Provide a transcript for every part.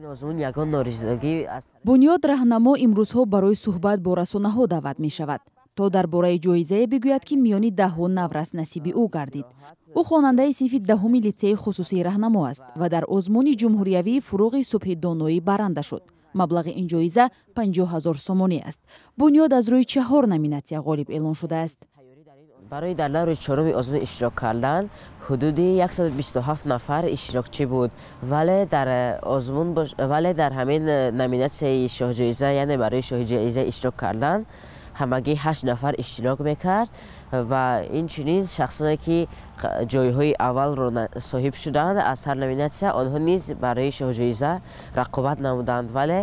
Ин озмун ягон норизогӣ аз Бунёд Раҳнамо имрӯзҳо барои суҳбат бо расонаҳо даъват мешавад, то дар бораи ҷоизае бигӯяд, ки миёни даҳҳо наврас насиби ӯ гардид. Ӯ хонандаи синфи 10-уми литсеи хусусии «Раҳнамо» аст ва дар озмуни ҷумҳуриявии «Фуруғи субҳи доноӣ» баранда шуд. Маблағи ин ҷоиза 50 000 сомонӣ аст. Бунёд аз рӯи чаҳор номинатсия ғолиб эълон шудааст. Барои дар даври чоруми озмун иштирок кардан ҳудуди 127 нафар иштирокчӣ буд, вале дар озмун, вале дар ҳамин номинатсияи шоҳҷоиза, яъне барои шоҳҷоиза иштирок кардан, ҳамагӣ ҳашт нафар иштирок мекард. Ва инчунин шахсоне, ки ҷойҳои аввалро соҳиб шуданд аз ҳар номинатсия, онҳо низ барои шоҳҷоиза рақобат намуданд, вале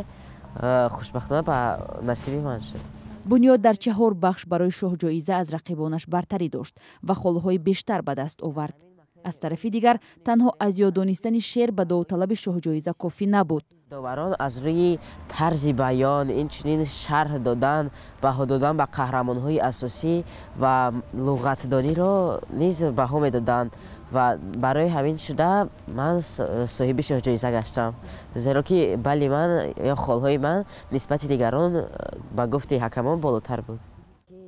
хушбахтона ба насиби ман шуд. Бунёд дар чаҳор бахш барои шоҳҷоиза аз рақибонаш бартарӣ дошт ва холҳои бештар ба даст овард. Аз тарафи дигар, танҳо аз ёд донистани шеър ба довталаби шоҳҷоиза кофӣ набуд. Доварон аз рӯи тарзи баён, инчунин шарҳ додан, баҳо додан ба қаҳрамонҳои асосӣ ва луғатдониро низ баҳо медоданд ва барои ҳамин шуда ман соҳиби шоҳҷоиза гаштам, зеро ки балли ман ё холҳои ман нисбати дигарон, ба гуфти ҳакамон, болотар буд.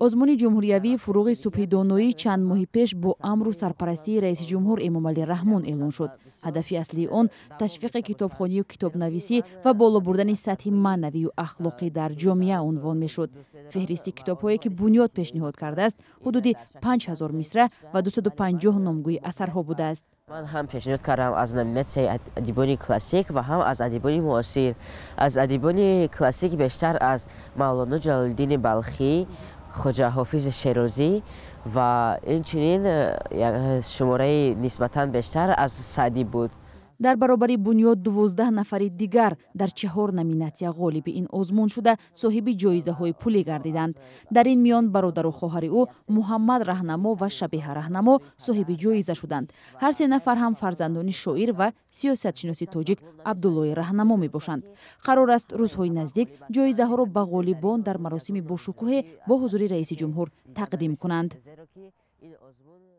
Озмуни ҷумҳуриявии «Фуруғи субҳи доноӣ» чанд моҳи пеш бо амру сарпарастии раиси ҷумҳур Эмомалӣ Раҳмон эълон шуд. Ҳадафи аслии он ташвиқи китобхонию китобнависӣ ва боло бурдани сатҳи маънавию ахлоқӣ дар ҷомеа унвон мешуд. Феҳристи китобҳое, ки Бунёд пешниҳод кардааст, ҳудуди 5000 мисра ва 250 номгӯи асарҳо будааст. Ман ҳам пешниҳод кардам аз номинатсияи адибони классик ва ҳам аз адибони муосир. Аз адибони классик бештар аз Мавлоно Ҷалолиддини Балхӣ, Хоҷа Ҳофизи Шерозӣ ва инчунин шумораи нисбатан бештар аз Саъдӣ буд. Дар баробари Бунёд 12 нафари дигар дар чаҳор номинатсия ғолиби ин озмун шуда, соҳиби ҷоизаҳои пулӣ гардиданд. Дар ин миён бародару хоҳари ӯ, Муҳаммад Раҳнамо ва Шабеҳа Раҳнамо, соҳиби ҷоиза шуданд. Ҳар се нафар ҳам фарзандони шоир ва сиёсатшиноси тоҷик Абдуллои Раҳнамо мебошанд. Қарор аст, рӯзҳои наздик ҷоизаҳоро ба ғолибон дар маросими бошукӯҳе бо ҳузури раиси ҷумҳур тақдим кунанд.